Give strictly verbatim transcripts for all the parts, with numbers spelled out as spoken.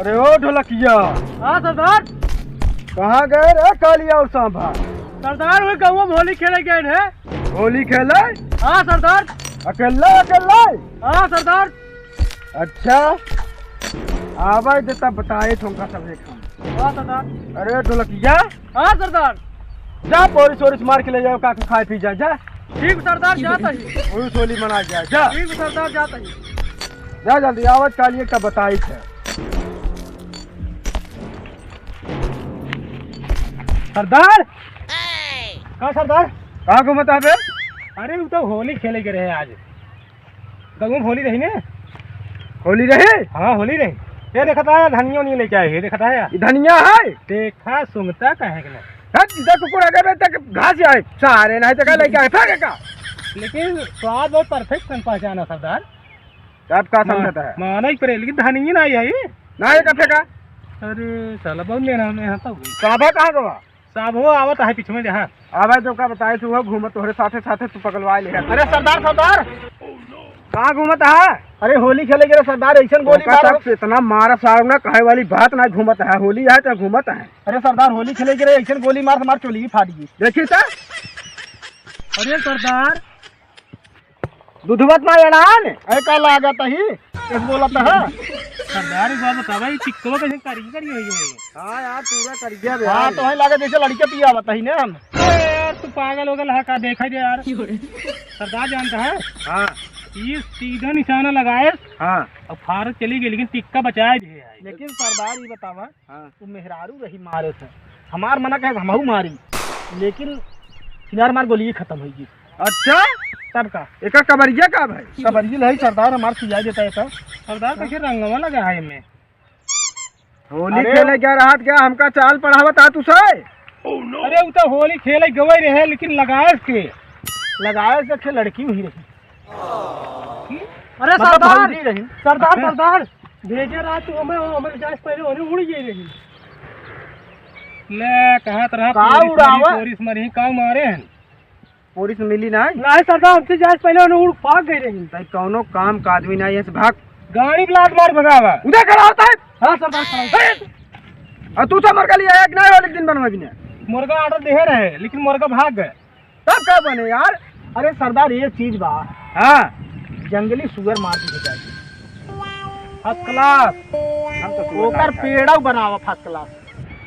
अरे ओ ढोलकिया। हाँ सरदार। कहाँ गए रे कालिया और सांभा? सरदार, वो गाँव में होली खेले गए हैं। होली खेले? हाँ सरदार। अकेला अकेला? हाँ सरदार। अच्छा, आवे दे तब बताए तुमका सब एक हम। हाँ सरदार। अरे ढोलकिया। हाँ सरदार। जा पोरिस ओरिस मार के ले जाओ, का खाए पी जा, जा। ठीक सरदार, जात ही। होली सोली मना जा, जा। ठीक सरदार, जात ही। जा जल्दी, आवत कालिए का बताई थे। सरदार। का सरदार? कहाँ घूमत है बे? अरे, उ तो होली खेले के रहे आज। गऊ में होली रही ने? होली रही? हाँ, होली रही। ये देखत है, धनिया नहीं लेके आए, ये देखत है। ये धनिया है? देखा, सुंघता काहे के ना? हट, इधर कुकुर आ गए, तक घास आए, सारे नहीं तो का लेके आए, फेंक का। लेकिन स्वाद बहुत perfect सन पहचाना सरदार। आप का समझता है? माना ही पड़े, लेकिन धनिया ना आई है। ना ये का फेंका? अरे, साला बहुत मेहनत में हंसा हुआ। साबा कहाँ गवा? साहब हो, आवत है पीछे में जहाँ। आवे तो का बताए, तू हो घूमत, तोहरे साथे साथे तू पगलवा ले। अरे सरदार, सरदार। कहाँ घूमत है? अरे होली खेले के रे सरदार, ऐसन गोली ओका मार। तक से इतना मार साहब ना, कहे वाली बात ना, घूमत है, होली है तो घूमत है। अरे सरदार, होली खेले के रे, ऐसन गोली मार, मार चोली फाट गई। देखी तो। अरे सरदार, दूधवत ना एड़ान। ऐ का लागत ही? एक बोलत है। सरदार, एक बात बतावा, ये टिकवा कैसे करी, करी होई गई? हाँ यार, पूरा कर गया बे हाँ, यार। तो वही लागत जैसे लड़के पिया बताई ने हम। अरे यार, तू पागल हो गया, हाँ, का देखा दे यार। सरदार जानता है? हाँ। ये सीधा निशाना लगाए हाँ। और फारत चली गई, लेकिन टिक्का बचाए दे यार। लेकिन सरदार, ये बतावा, हाँ। तू मेहरारू रही मारे से, हमार मना कहे हमहू मारी, लेकिन फिलहाल हमार गोली खत्म होई गई। अच्छा? तब का? एकर कबरिया का भाई? कबरिया नहीं सरदार, हमार सिया देता है तो। सरदार, कैसे रंगवा लगा है एमे? होली अरे खेले क्या रहत क्या? हमका चाल पढ़ावत आ तू से? अरे, उ तो होली खेले गवे रहे, लेकिन लगायस के? लगायस के लड़की हुई रही। अरे मतलब सरदार, भौजी रही। सरदार, हैं? सरदार, भेजे रहा तू हमें, हमें जाए से पहले उन्हें उड़ गई रही। ले, कहत रहा का पोरिस उड़ावा? मरी, पोरिस मरी, का मारे हैं? पोरिस मिली ना? नहीं सरदार, हमसे जाए से पहले उन्हें उड़ भाग गई रही। तई कौनो काम का आदमी नहीं है, से भाग। गाड़ी पे लात मार भगावा। उधर खड़ा होता है। हाँ सरदार, खड़ा होता है। और तू तो मुर्गा लिया एक नहीं हो, एक दिन बनवा भी नहीं। मुर्गा order दे रहे, लेकिन मुर्गा भाग गए। तब का बने यार? अरे सरदार, एक चीज बा। हाँ। जंगली सुअर मार दी जाए। First class। हम तो सुअर ओकर ना खाए। पेड़ौ बनावा first class।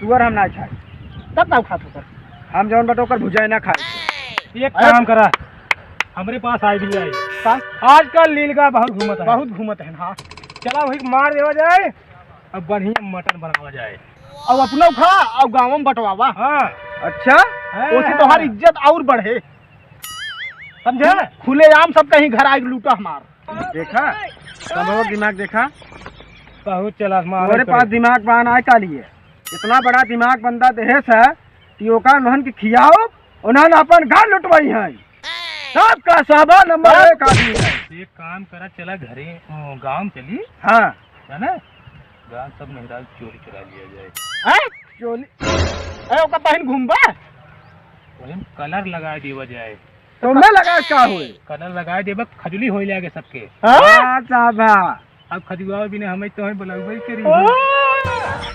सुअर हम ना खाए। तब का खात हो सर? हम जौन बटे ओकर भुजाई ना खाए। एक अरे काम करा, हमरे पास idea है। का? आजकल नीलगाय बहुत घूमत है। बहुत घूमत है, हाँ। चला वही मार देवा जाए, अब बढ़िया mutton बनावा जाए। अब अपना खा, अब गाँव में बंटवावा। हाँ। अच्छा? हाँ। ओसे तोहार इज्जत और बढ़े। समझे? खुलेआम सब कहीं घर आके लूटा हमार। देखा? सब दिमाग देखा? बहुत चला, मारे तोरे पास करे। दिमाग बा ना का लिए? इतना बड़ा दिमाग बंदा देहे से कि ओका नहन के खियाओ, उन्हन अपन घर लुटवाई हैं। सबका साबा नंबर एक आदमी है। एक काम करा, चला घरे, अ, गाँव चली। हाँ। है ना? गाँव सब मेहरारू चोरी चुरा लिया जाए। हैं? चोरी? ए, ओका पहिन घूमबा? वही में colour लगा देवा जाए। तो मैं लगा क्या हुए? Colour लगा देबा, खजुली हो जाएगा सबके। हाँ? हाँ, साबा। अब खजुआवे बिना हमें तो है बुलावे करी। हाँ।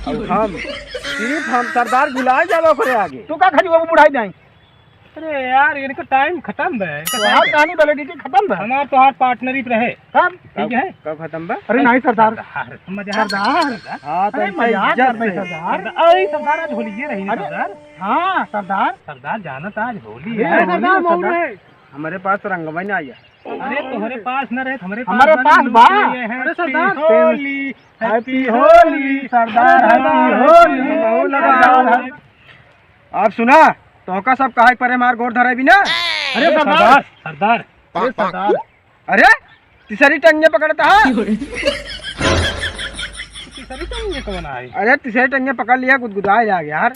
अब हम, सिर्फ हम सरदार भुला जाबा ओकरे आगे। तू का खजुआ को बुढ़ाई जाए? अरे यार, इनका time खत्म बा, इनका तोहार time कहानी validity खत्म बा। हमार तोहार partnership रहे। कब? ठीक है? कब खत्म बा? अरे नहीं सरदार। सरदार, मजाक सरदार। सरदार। हाँ, तो अरे ऐसा मजाक इज्जत कर रहे से। सरदार। सरदार, अरे सरदार, आज होली ये रही ना अरे, सरदार। हाँ सरदार। सरदार जानत आज होली अरे है। सरदार, होली है, मौन सरदार। है। हमारे पास तो रंगवा ही नहीं आया। अरे तोहरे पास न रहे, हमरे पास हमारे बा, पास बा। ये है अरे सरदार। Happy होली, happy होली, सरदार, अरे happy होली। सरदार। आप सुना, तोहका सब कहा परे मार गोड़ धरे बिना। अरे अरे सरदार। सरदार, सरदार, अरे सरदार। अरे, तीसरी टंगे पकड़ता है। तीसरी टंगे कौन आई? अरे, तीसरी टंगे पकड़ लिया, गुदगुदाए लाग यार।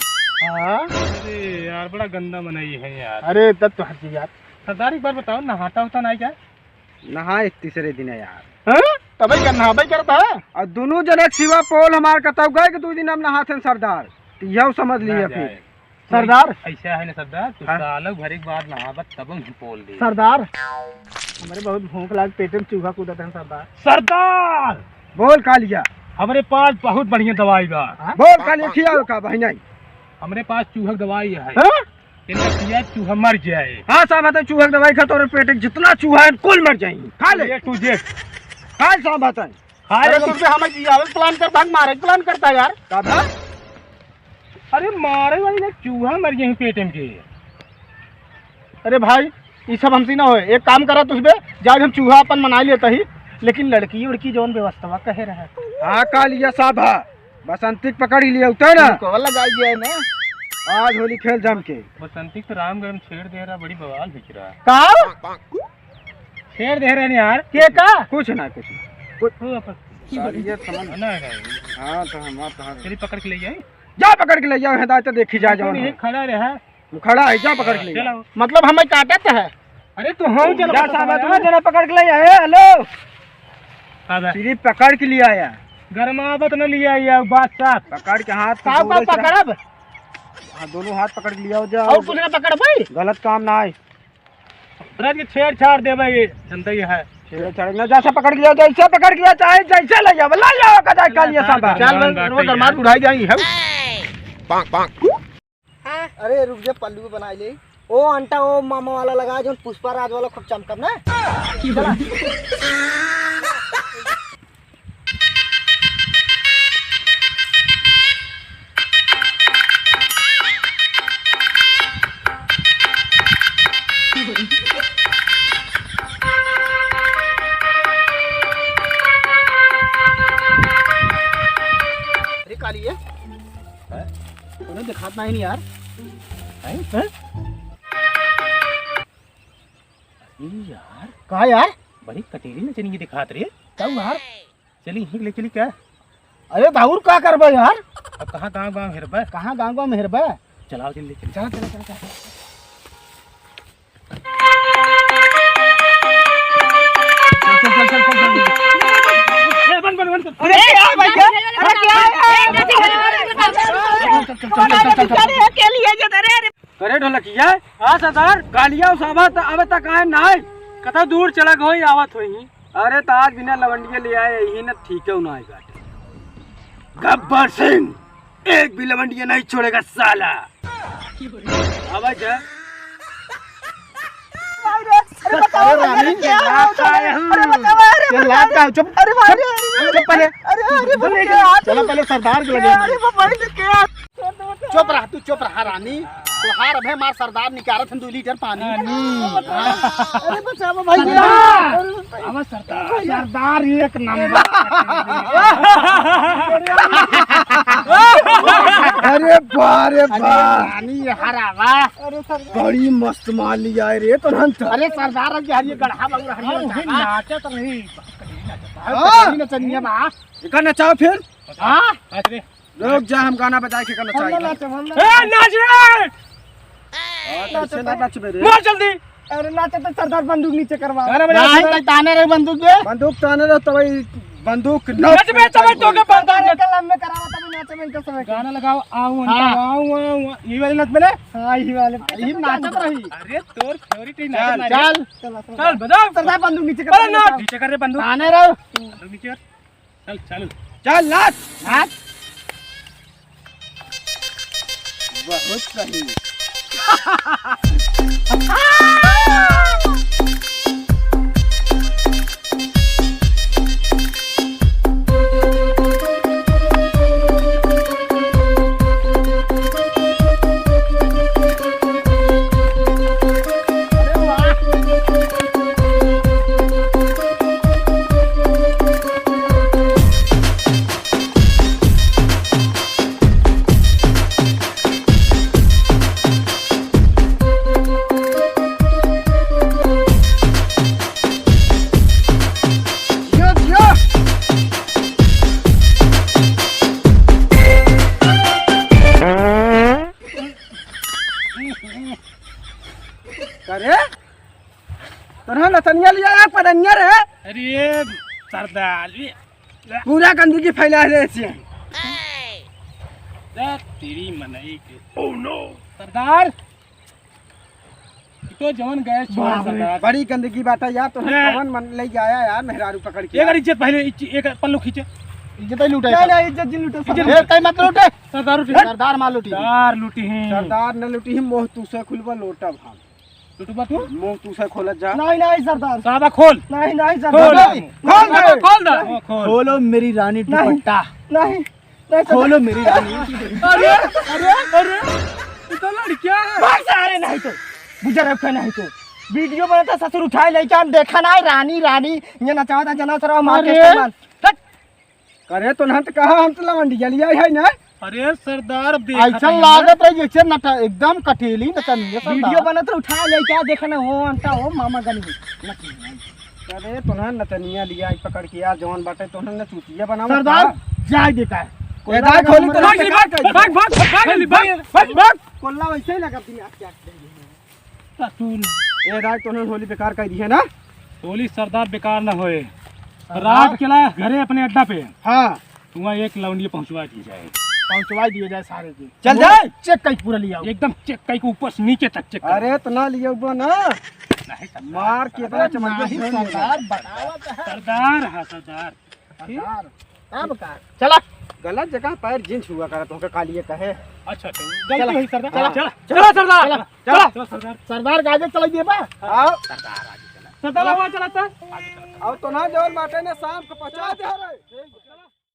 हाँ? अरे यार, बड़ा गंदा मनई है यार। अरे, तब तो हर चीज यार। सरदार, एक बार बताओ, नहाता होता नहीं क्या? नहाए तीसरे दिन है यार। हाँ? तबे कर, नहाबे करता है? और दोनों जने सिवा पोल हमार कतौ गए कि दो दिन हम नहाते हैं सरदार। तो यह समझ लिया ना फिर। जाए। सरदार। ऐसा है ना सरदार, तू हाँ। सालों भर एक बार नहाबत तब हम पोल दे। सरदार, हमरे बहुत भूख लाग, पेट में चूहा कूदत है सरदार। सरदार, बोल कालिया। हमरे पास बहुत बढ़िया दवाई बा। हाँ? बोल कालिया, खियाओ का बहिनाई? हमरे पास चूहा क दवाई है। हाँ? इनका पिया चूहा मर जाए। हाँ साहब, तो चूहा क दवाई खा, तोरे पेट क जितना चूहा है कुल मर जाएंगे। खा ले। A to Z। खा साहब, बताए। खा अरे ले। तुझे हमें जियावे plan कर, भाग मारे plan करता यार। का था? अरे मारे वाली ना, चूहा मर गए हैं पेट में के। अरे भाई, ये सब हमसे ना होए। एक काम करा तुझबे, जाओ हम चूहा अपन मना लेता ही, लेकिन लड़की उड़की जौन व्यवस्था कहे रहे। हाँ कालिया साहब, हाँ। बसंती क पकड़ लिया उतर ना। कौन लगाई गया है ना? आज होली खेल जम के। बसंती तो रामगढ़ में छेड़ दे रहा, बड़ी बवाल बिच रहा। का? छेड़ दे रहे हैं यार। के का? कुछ ना, कुछ ना। कुछ हो अपन। सारी ये समझ। ना है। हाँ, तो हम, हाँ, तो हम। चलिए पकड़ के ले जाए। जा पकड़ के ले जाओ, हिदायत देखी जा जाओ। ये खड़ा रहा। तू खड़ा है, जा पकड़ के ले जा। चलो। मतलब हमें काटत है? अरे तू हम चलो जा पकड़ साहब, के तू जना पकड़ के ले आए, hello। का बा? सीधी पकड़ के ले आया। गरमावत न ले आया, बात साफ। पकड़ के हाथ से का, का पूरे तरह पकड़ब? हाँ, दोनों हाथ पकड़ के ले आओ, जा। और कुछ ना पकड़ भाई? गलत काम ना आए। ब्रज के छेड़छाड़ देबे, ये जनता ही है। छेड़छाड़ ना, जैसे पकड़ के ले आओ, जैसे पकड़ के ले आओ, चाहे जैसे ले जाओ, ले जाओ, का जाए कालिया साहब। चल, चल, चल, चल, चल, चल, चल, उठाई जाई है। हाँ। अरे रुक जा, पल्लू बनाई ले। ओ अंटा, ओ मामा वाला लगा, जो पुष्पा राज वाला खूब चमकब ना। चला। अरे काली है? हैं? कोनो दिखात नाही नी यार। हैं? हैं? अरे यार। का यार? बड़ी कटेरी नचनिया दिखात रे। का यार? चली, यहीं ले चली क्या? अरे दाऊर का करबा यार? अब कहाँ गाँव गाँव हेरबा? कहाँ गाँव गाँव में हेरबा? चलाओ, चल ले चली। चला, चला, चला, चला। चल, चल, चल, चल, चल, चल। ए, बन, बन, बन, बन। अरे, क्या है भैया? अरे, क्या है? चल, चल, चल, चल, चल, चल। अरे, अरे, अरे। अरे ढोलकिया, हाँ सरदार, कालिया साहब त अब तक आए नाय। कतौ दूर चलक होई, आवत होई। अरे त आज बिना लवंडिया ले आए, यही न ठीक है, उन्हें आए बाटे। गब्बर सिंह, एक भी लवंडिया नहीं छोड़ेगा साला। अब जा। अरे, अरे, अरे, रानी, अरे, क्या लात हुआ? आए हूँ। अरे, बचाओ, अरे, ये बचाओ। लात का, चुप, अरे, चुप, अरे, अरे, चुप पहले। अरे, अरे, चलो, अरे, चलो, पहले सरदार के लगे। अरे, बाबा, ये क्या? चुप रहा, तू चुप रहा, रानी। तोहार अबे मार सरदार निकारत हम दो लीटर पानी। रानी। अरे, बचाओ, भाई, सरदार। अरे, अब सरदार, सरदार एक नंबर। अरे, बा रे, अरे, बा। रानी, ये हरावा। अरे, सरदार। बड़ी मस्त माल लिया है रे, तो हम तो। अरे, सरदार, अब ये हरिये गढ़ा बाबू, हरिये हाँ, बच्चा। नाचत रही। हाँ। कहीं नचनिया बा। एकर नचाओ फिर। हाँ। नाच रे। रुक जा, हम गाना बजाए के गाना हम ना चाहिए। नाचब, हम ना ए, नाच रे। हाँ, तो ऐसे ना नचबे रे। मार जल्दी। अरे, नाचे तो सरदार बंदूक नीचे करवा। गाना बजा नहीं, सरदार। तो ताने रहे बंदूक बे। बंदूक ताने रहे, तो भाई बंदूक नच बे, तब तो के बंदूक सरदार नच। के लम्बे करावा, तब नाचे में तो समय। गाना लगाओ, आओ, हाँ। आओ, आओ, आओ। ये वाले नच बे ना। हाँ, ये वाले। ये नाचत रही। अरे, तोर favorite ही चल, नाचत ना रे। चल। चला, चला। चल, बजाओ। सरदार बंदूक नीचे कर, अरे, ना। नीचे कर रे बंदूक। ताने रहो। बंदूक नीचे कर। चल, चालू। चल, नाच। नाच। बहुत सही। जियो, जियो। अरे, तोरा नचनिया लिया है, पदनिया रे। अरे, सरदार जी। पूरा गंदगी फैला है ऐसे। देख, तेरी मनई के। Oh no। सरदार, तो जवन गए छोड़ बाप रे। सरदार। बड़ी गंदगी बात है यार, तो हम ए। कवन मन ले आया यार, मेहरारू पकड़ के एक यार। बार इज्जत पहले, इज्ज-, एक पल्लू खींचे। इज्जत ही लूटे नहीं, सब। नहीं, इज्जत जिन लूटे इज्जत सरदार। ए, कहीं मत लूटे। सरदार उठी। सरदार मार लूटी। सरदार लूटी हैं। सरदार न लूटी ही, मोह तू से खुलबा लोटब हम। लुटबा तू? मुंह तू से खोलत जा। नहीं, नहीं, सरदार। सादा खोल। नहीं, नहीं, सरदार। खोल। नहीं। खोल दे। खोल दे। नहीं। खोल। खोलो मेरी रानी नहीं। दुपट्टा। नहीं, नहीं, सरदार। खोलो मेरी रानी। अरे, अरे, अरे, ये तो लड़कियां है। भाग सारे, नहीं तो। बुजर रखा नहीं तो। वीडियो बनाता ससुर उठाए लेके हम देखा ना है, रानी, रानी। ये नचावता जना सरा मार के अरे। इस्तेमाल। हट। करे तो ना तो कहा हम तो लवंडिया लिया है ना। अरे सरदार, अब देखा ऐसा था लागत रही जैसे नटा-, एकदम कटेली नचनिया सरदार। वीडियो बनत रहे, उठा ले क्या देखा ना, हो अंता हो मामा गली में। अरे तो ना नचनिया लिया, आई पकड़ के यार, जवान बाटे तो ना चूतिया बनावा सरदार, का? जाए देता है। ए, दाई खोली तो ना भाग, भाग, भाग, भाग, भाग, भाग, भाग। कोल्ला वैसे ही लगा दिया क्या? ससुर। ए राज, तोहने होली बेकार कर दी है ना? होली सरदार बेकार ना होए। सरदार? रात के ला घरे अपने अड्डा पे। हाँ। तुआ एक लौंडिया पहुँचवा दी जाए। पहुँचवा दिए जाए सारे के। चल जाए। चेक कई पूरा लिया। एकदम चेक कई के ऊपर से नीचे तक चेक कर। अरे तो ना लिया हुआ ना। नहीं सरदार। मार के अरे इतना चमड़िया नहीं छोड़ सरदार, दिया। बतावा तो है। सरदार, हाँ सरदार। सरदार, अब का? चला। गलत जगह पैर जिन छुआ करत, तोहके कालिए कहे। अच्छा, अच्छा, गलती चला। हुई सरदार। चला। चला, चला सरदार। चला, चला। चला सरदार। सरदार के आगे चला दिए बा। आओ। सरदार आगे चला। सरदार आगे चला था। आओ तो ना जौन बाटे ने शाम को पहुंचा दे रे।